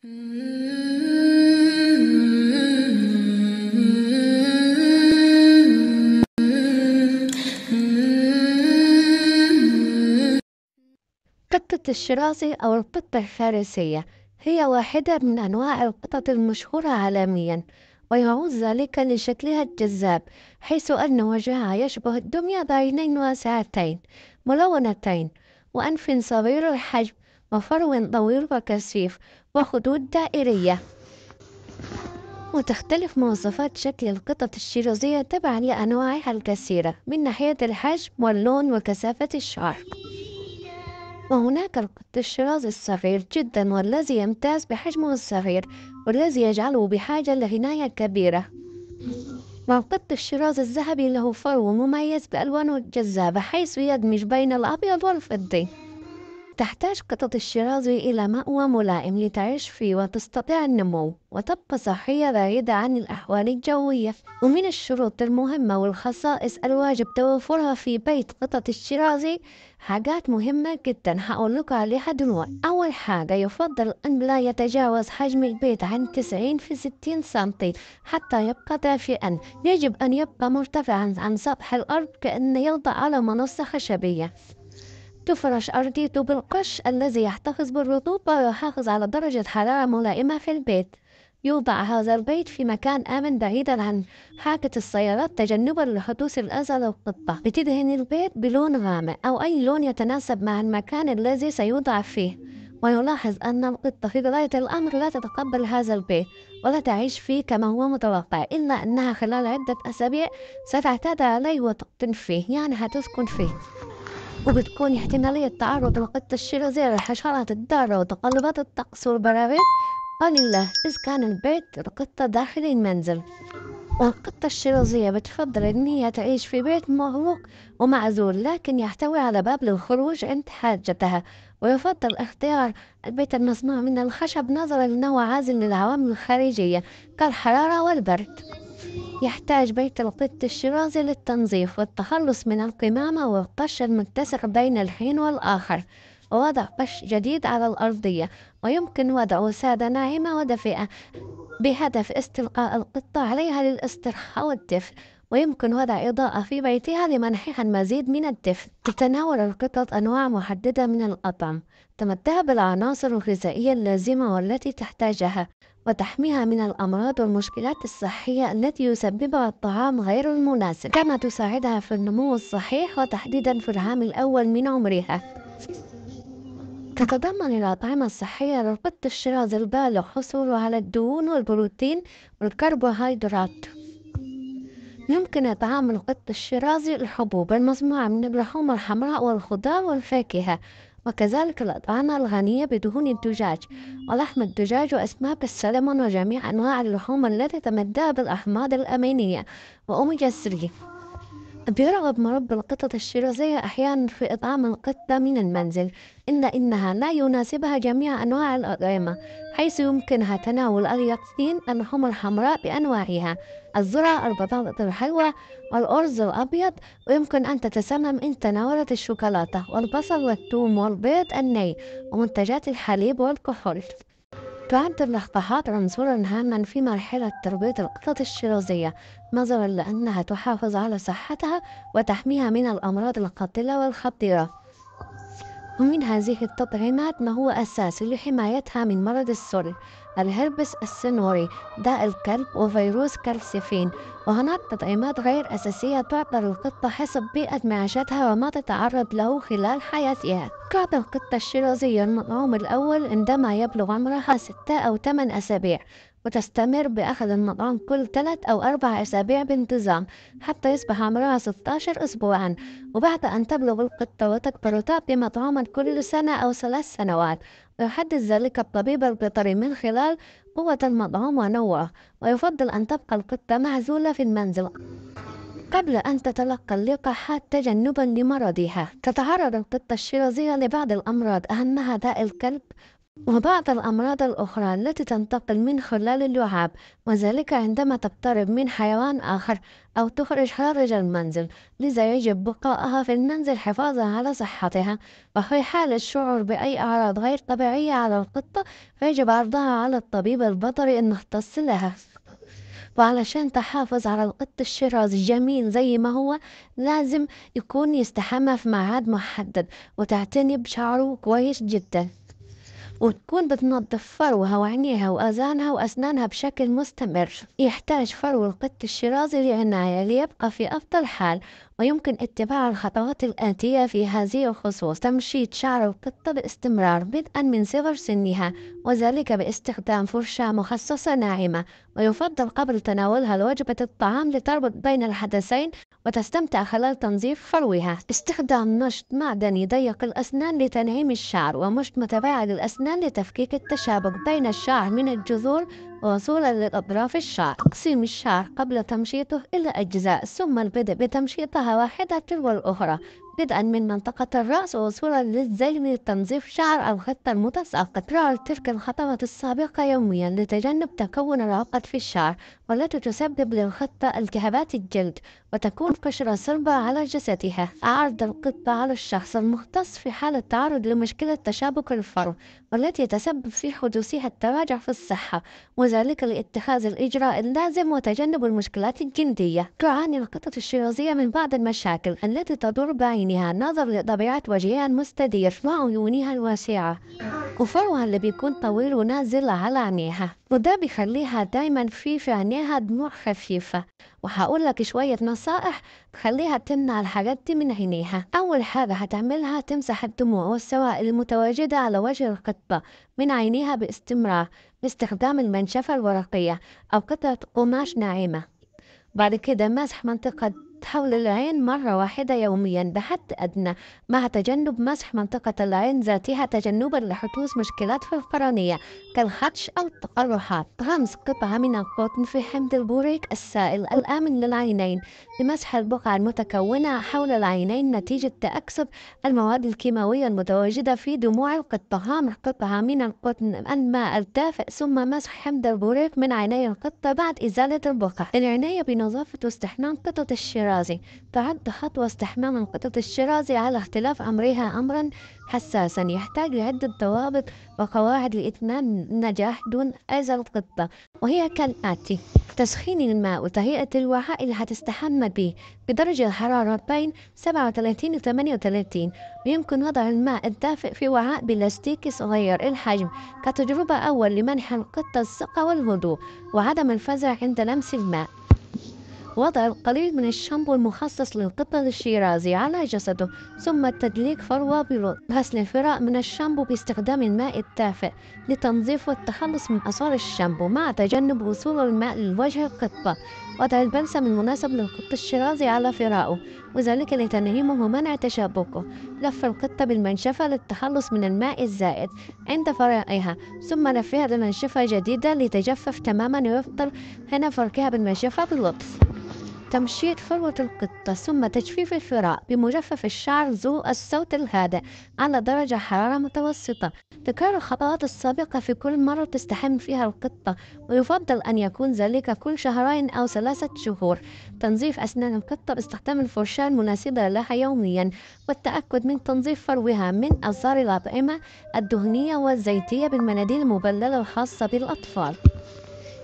قطة الشراسي أو القطة الفارسية هي واحدة من أنواع القطط المشهورة عالميا، ويعود ذلك لشكلها الجذاب، حيث أن وجهها يشبه الدمية بعينين واسعتين ملونتين وأنف صغير الحجم وفرو طويل وكثيف وخدود دائرية. وتختلف مواصفات شكل القطط الشرازية تبعا لأنواعها الكثيرة من ناحية الحجم واللون وكثافة الشعر. وهناك القط الشرازي الصغير جدا والذي يمتاز بحجمه الصغير والذي يجعله بحاجة لعناية كبيرة. والقط الشرازي الذهبي له فرو مميز بألوانه الجذابة حيث يدمج بين الأبيض والفضي. تحتاج قطط الشرازي إلى مأوى ملائم لتعيش فيه وتستطيع النمو وتبقى صحية بعيدة عن الأحوال الجوية. ومن الشروط المهمة والخصائص الواجب توفرها في بيت قطط الشرازي حاجات مهمة جدا هقولك عليها دلوقتي. أول حاجة، يفضل أن لا يتجاوز حجم البيت عن 90 في 60 سنتي حتى يبقى دافئا. يجب أن يبقى مرتفعا عن سطح الأرض كأن يوضع على منصة خشبية. تفرش أرضيته بالقش الذي يحتفظ بالرطوبة ويحافظ على درجة حرارة ملائمة في البيت. يوضع هذا البيت في مكان آمن بعيدا عن حركة السيارات تجنبا لحدوث الأذى للقطة. بتدهن البيت بلون غامق أو أي لون يتناسب مع المكان الذي سيوضع فيه. ويلاحظ أن القطة في بداية الأمر لا تتقبل هذا البيت ولا تعيش فيه كما هو متوقع، إلا أنها خلال عدة أسابيع ستعتاد عليه وتقطن فيه، يعني هتسكن فيه. وبتكون احتمالية تعرض القطة الشرازية للحشرات الضارة وتقلبات الطقس والبراغيث قليلة إذا كان البيت القطة داخل المنزل. والقطة الشرازية بتفضل إن هي تعيش في بيت مغلق ومعزول لكن يحتوي على باب للخروج عند حاجتها. ويفضل اختيار البيت المصنوع من الخشب نظرا لأنه عازل للعوامل الخارجية كالحرارة والبرد. يحتاج بيت القط الشرازي للتنظيف والتخلص من القمامة والقش المتسق بين الحين والآخر ووضع قش جديد على الأرضية. ويمكن وضع وسادة ناعمة ودافئة بهدف استلقاء القطة عليها للاسترخاء والدفء. ويمكن وضع إضاءة في بيتها لمنحها المزيد من الدفء. تتناول القطط أنواع محددة من الأطعمة تمدها بالعناصر الغذائية اللازمة والتي تحتاجها وتحميها من الأمراض والمشكلات الصحية التي يسببها الطعام غير المناسب، كما تساعدها في النمو الصحيح وتحديدا في العام الأول من عمرها. تتضمن الأطعمة الصحية للقط الشرازي البالغ حصوله على الدهون والبروتين والكربوهيدرات. يمكن إطعام القط الشرازي الحبوب المصنوعة من اللحوم الحمراء والخضار والفاكهة، وكذلك الأطعمة الغنية بدهون الدجاج ولحم الدجاج وأسماك السلمون وجميع أنواع اللحوم التي تمدها بالأحماض الأمينية وأوميجا 3. بيرغب مربي القطط الشرازية أحيانا في إطعام القطة من المنزل، إلا إنها لا يناسبها جميع أنواع الأطعمة، حيث يمكنها تناول اليقطين اللحوم الحمراء بأنواعها، الذرة، البطاطا الحلوة والأرز الأبيض. ويمكن أن تتسمم إن تناولت الشوكولاتة والبصل والثوم والبيض الني ومنتجات الحليب والكحول. تعد اللقاحات عنصرا هاما في مرحلة تربية القطط الشرازية نظرا لأنها تحافظ على صحتها وتحميها من الأمراض القاتلة والخطيرة. ومن هذه التطعيمات ما هو أساسي لحمايتها من مرض السل، الهربس السنوري، داء الكلب، وفيروس كالسيفين. وهناك تطعيمات غير أساسية تعطى للقطة حسب بيئة معيشتها وما تتعرض له خلال حياتها. تعطى القطة الشرازية المطعوم الأول عندما يبلغ عمرها 6 أو 8 أسابيع، وتستمر بأخذ المطعوم كل 3 أو 4 أسابيع بانتظام حتى يصبح عمرها 16 أسبوعا. وبعد أن تبلغ القطة وتكبر تعطي مطعوما كل سنة أو 3 سنوات، ويحدد ذلك الطبيب البيطري من خلال قوة المطعوم ونوعه. ويفضل أن تبقى القطة معزولة في المنزل قبل أن تتلقى اللقاحات تجنبا لمرضها. تتعرض القطة الشرازية لبعض الأمراض أهمها داء الكلب وبعض الأمراض الأخرى التي تنتقل من خلال اللعاب، وذلك عندما تقترب من حيوان آخر أو تخرج خارج المنزل، لذا يجب بقائها في المنزل حفاظا على صحتها. وفي حال الشعور بأي أعراض غير طبيعية على القطة فيجب عرضها على الطبيب البيطري المختص لها. وعلشان تحافظ على القط الشرازي جميل زي ما هو، لازم يكون يستحمى في ميعاد محدد وتعتني بشعره كويس جدا، وتكون بتنظف فروها وعينيها وأذانها وأسنانها بشكل مستمر. يحتاج فرو القط الشرازي لعناية ليبقى في أفضل حال، ويمكن اتباع الخطوات الآتية في هذه الخصوص: تمشيط شعر القطة باستمرار بدءا من صغر سنها، وذلك باستخدام فرشاة مخصصة ناعمة، ويفضل قبل تناولها وجبة الطعام لتربط بين الحدثين وتستمتع خلال تنظيف فروها. استخدام مشط معدني ضيق الأسنان لتنعيم الشعر، ومشط متباعد الأسنان لتفكيك التشابك بين الشعر من الجذور وصولا لأطراف الشعر. تقسيم الشعر قبل تمشيطه إلى أجزاء، ثم البدء بتمشيطها واحدة تلو الأخرى، بدءا من منطقة الرأس ووصولا للذيل لتنظيف شعر الخط المتساقط. تكرار تلك الخطوات السابقة يوميا لتجنب تكون العقد في الشعر والتي تسبب للخطة التهابات الجلد وتكون قشرة صلبة على جسدها. عرض القطة على الشخص المختص في حالة تعرض لمشكلة تشابك الفرو والتي تسبب في حدوثها التراجع في الصحة، وذلك لاتخاذ الإجراء اللازم وتجنب المشكلات الجلدية. تعاني القطط الشرازية من بعض المشاكل التي تضر بعينها نظرا لطبيعة وجهها المستدير وعيونها الواسعة وفروها اللي بيكون طويل ونازل على عينيها، وده بيخليها دايما في عينيها دموع خفيفة. وهقول لك شوية نصائح تخليها تمنع الحاجات دي من عينيها. أول حاجة هتعملها تمسح الدموع والسوائل المتواجدة على وجه القطة من عينيها باستمرار باستخدام المنشفة الورقية أو قطعة قماش ناعمة. بعد كده مسح منطقة حول العين مرة واحدة يوميا بحد أدنى، مع تجنب مسح منطقة العين ذاتها تجنبا لحدوث مشكلات في القرنية كالخدش أو التقرحات. غمس قطعة من القطن في حمض البوريك السائل الآمن للعينين لمسح البقع المتكونة حول العينين نتيجة تأكسد المواد الكيماوية المتواجدة في دموع القطة. غمر قطعة من القطن الماء الدافئ ثم مسح حمض البوريك من عيني القطة بعد إزالة البقع. العناية بنظافة واستحمام قطة الشرازي. تعد خطوة استحمام القطط الشرازي على اختلاف أمرها أمرا حساسا يحتاج لعدة ضوابط وقواعد لإتمام النجاح دون أذى القطة، وهي كالآتي: تسخين الماء وتهيئة الوعاء اللي هتستحمى به بدرجة حرارة بين 37 و 38، ويمكن وضع الماء الدافئ في وعاء بلاستيكي صغير الحجم كتجربة أول لمنح القطة الثقة والهدوء وعدم الفزع عند لمس الماء. وضع القليل من الشامبو المخصص للقطة الشيرازي على جسده، ثم تدليك فروة بلطف. غسل الفراء من الشامبو باستخدام الماء الدافئ لتنظيف والتخلص من آثار الشامبو مع تجنب وصول الماء لوجه القطة. وضع البلسم المناسب للقط الشيرازي على فرائه، وذلك لتنعيمه ومنع تشابكه. لف القطة بالمنشفة للتخلص من الماء الزائد عند فرائها، ثم لفها بمنشفة جديدة لتجفف تماما ويفضل هنا فركها بالمنشفة بلطف. تمشيط فروة القطة ثم تجفيف الفراء بمجفف الشعر ذو الصوت الهادئ على درجة حرارة متوسطة. تكرر الخطوات السابقة في كل مرة تستحم فيها القطة، ويفضل أن يكون ذلك كل شهرين أو 3 شهور. تنظيف أسنان القطة باستخدام الفرشاة المناسبة لها يوميا، والتأكد من تنظيف فروها من آثار الأطعمة الدهنية والزيتية بالمناديل المبللة الخاصة بالأطفال.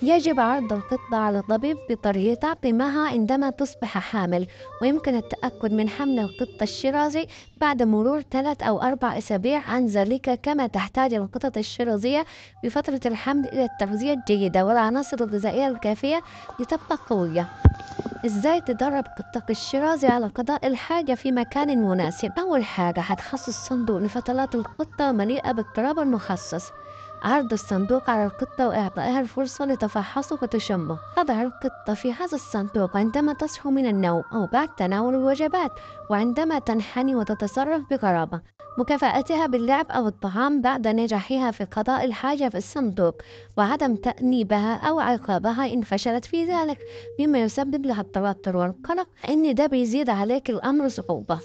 يجب عرض القطة على طبيب بيطري تعقيمها عندما تصبح حامل، ويمكن التأكد من حمل القطة الشرازي بعد مرور 3 أو 4 أسابيع عن ذلك. كما تحتاج القطط الشرازية بفترة الحمل إلى التغذية الجيدة والعناصر الغذائية الكافية لتبقى قوية. إزاي تدرب قطك الشرازي على قضاء الحاجة في مكان مناسب؟ أول حاجة هتخصص صندوق لفتلات القطة مليئة بالتراب المخصص. عرض الصندوق على القطة وإعطائها الفرصة لتفحصه وتشمه. تضع القطة في هذا الصندوق عندما تصحو من النوم أو بعد تناول الوجبات، وعندما تنحني وتتصرف بغرابة. مكافأتها باللعب أو الطعام بعد نجاحها في قضاء الحاجة في الصندوق، وعدم تأنيبها أو عقابها إن فشلت في ذلك، مما يسبب لها التوتر والقلق، إن ده بيزيد عليك الأمر صعوبة.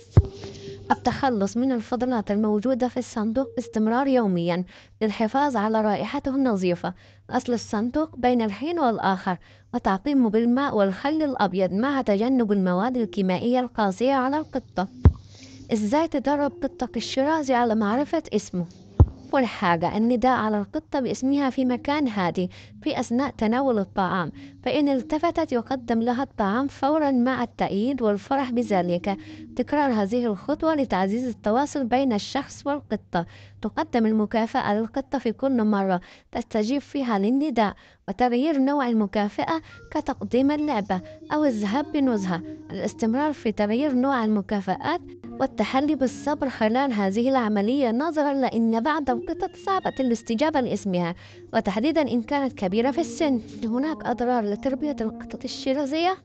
التخلص من الفضلات الموجودة في الصندوق باستمرار يوميا للحفاظ على رائحته النظيفة. غسل الصندوق بين الحين والآخر وتعقيمه بالماء والخل الأبيض مع تجنب المواد الكيميائية القاسية على القطة. إزاي تدرب قطك الشرازي على معرفة اسمه؟ أول حاجة النداء على القطة باسمها في مكان هادي في أثناء تناول الطعام، فإن التفتت يقدم لها الطعام فورا مع التأييد والفرح بذلك. تكرار هذه الخطوة لتعزيز التواصل بين الشخص والقطة. تقدم المكافأة للقطة في كل مرة تستجيب فيها للنداء، وتغيير نوع المكافأة كتقديم اللعبة أو الذهاب بنزهة. الاستمرار في تغيير نوع المكافآت والتحلي بالصبر خلال هذه العملية، نظرا لأن بعض القطط صعبة الاستجابة لاسمها، وتحديدا إن كانت كبيرة في السن. هناك أضرار لتربية القطط الشرازية.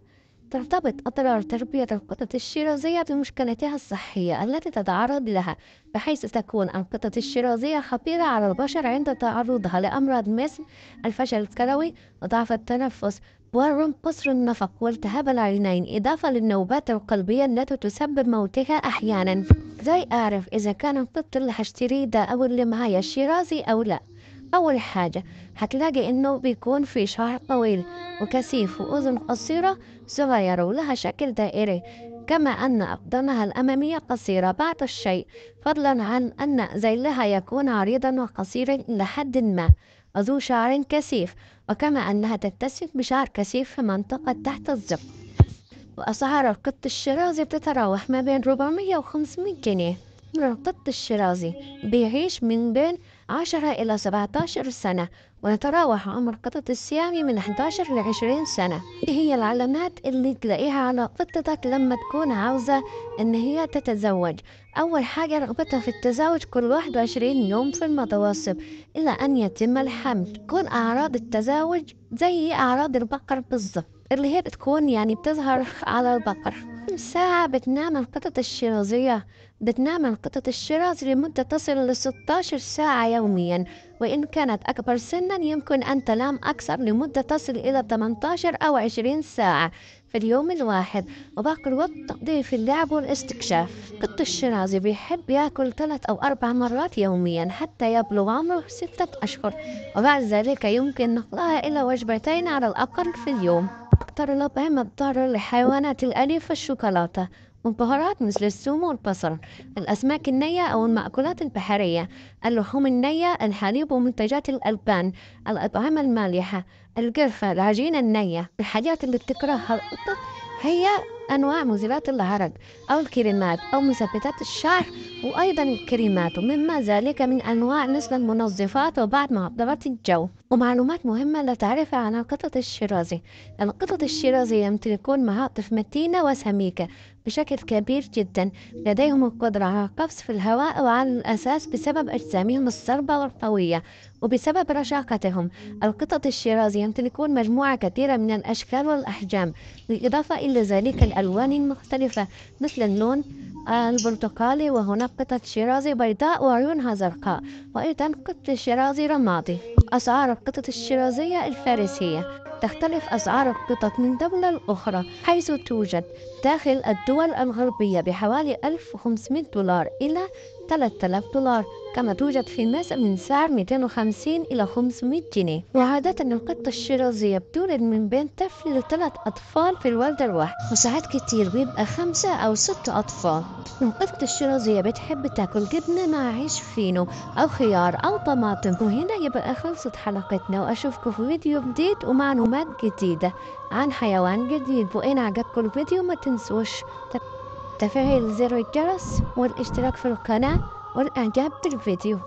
ترتبط أضرار تربية القطط الشرازية بمشكلتها الصحية التي تتعرض لها، بحيث تكون القطط الشرازية خطيرة على البشر عند تعرضها لأمراض مثل الفشل الكلوي وضعف التنفس ورم قصر النفق والتهاب العينين، إضافة للنوبات القلبية التي تسبب موتها أحيانا. ازاي أعرف إذا كان القط اللي هشتريه ده أو اللي معايا شرازي أو لا؟ أول حاجة هتلاقي إنه بيكون في شعر طويل وكثيف وأذن قصيرة صغيرة ولها شكل دائري، كما أن أقدامها الأمامية قصيرة بعض الشيء، فضلا عن أن ذيلها يكون عريضا وقصيرا إلى حد ما وذو شعر كثيف، وكما أنها تتسم بشعر كثيف في منطقة تحت الزق. وأسعار القط الشرازي بتتراوح ما بين 400 و 500 جنيه. القط الشرازي بيعيش من بين 10 إلى 17 سنة، ويتراوح عمر القطط السيامي من 11 ل 20 سنة. إيه هي العلامات اللي تلاقيها على قطتك لما تكون عاوزة إن هي تتزوج؟ أول حاجة رغبتها في التزاوج كل 21 يوم في المتوسط إلى أن يتم الحمل. تكون أعراض التزاوج زي أعراض البقر بالضبط، اللي هي بتكون يعني بتظهر على البقر. كم ساعة بتنام القطط الشرازية؟ بتنام القطط الشرازي لمدة تصل ل 16 ساعة يوميا، وإن كانت أكبر سنا يمكن أن تنام أكثر لمدة تصل إلى 18 أو 20 ساعة في اليوم الواحد، وباقي الوقت تقضيه في اللعب والاستكشاف. القط الشرازي بيحب يأكل 3 أو 4 مرات يوميا حتى يبلغ عمره 6 أشهر، وبعد ذلك يمكن نقلها إلى وجبتين على الأقل في اليوم. أكثر الأطعمة الضارة للحيوانات الأليفة الشوكولاتة والبهارات مثل الثوم والبصل، الأسماك النية أو المأكولات البحرية، اللحوم النية، الحليب ومنتجات الألبان، الأطعمة المالحة، القرفة، العجينة النية. الحاجات اللي بتكرهها القطط هي أنواع مزيلات العرق أو الكريمات أو مثبتات الشعر، وأيضا الكريمات، ومما ذلك من أنواع مثل المنظفات وبعض معطرات الجو. ومعلومات مهمة لا تعرفها عن القطط الشرازي: القطط الشرازي يمتلكون معاطف متينة وسميكة بشكل كبير جدا، لديهم القدرة على القفز في الهواء وعلى الأساس بسبب أجسامهم الصلبة والقوية وبسبب رشاقتهم. القطط الشرازي يمتلكون مجموعة كثيرة من الأشكال والأحجام، بالإضافة إلى ذلك الألوان المختلفة مثل اللون البرتقالي، وهناك قطط شرازي بيضاء وعيونها زرقاء، وأيضا قط شرازي رمادي. أسعار القطط الشرازية الفارسية: تختلف أسعار القطط من دولة لأخرى، حيث توجد داخل الدول الغربية بحوالي 1500 دولار إلى 3000 دولار، كما توجد في مصر من سعر 250 إلى 500 جنيه. وعادة القطة الشرازية بتولد من بين طفل ل3 أطفال في الولدة الواحدة، وساعات كتير بيبقى 5 أو 6 أطفال. القطة الشرازية بتحب تاكل جبنة مع عيش فينو أو خيار أو طماطم. وهنا يبقى خلصت حلقتنا، وأشوفكم في فيديو جديد ومعلومات جديدة عن حيوان جديد. وإن عجبكم الفيديو ما تنسوش تفعيل زر الجرس والاشتراك في القناة والإعجاب بالفيديو.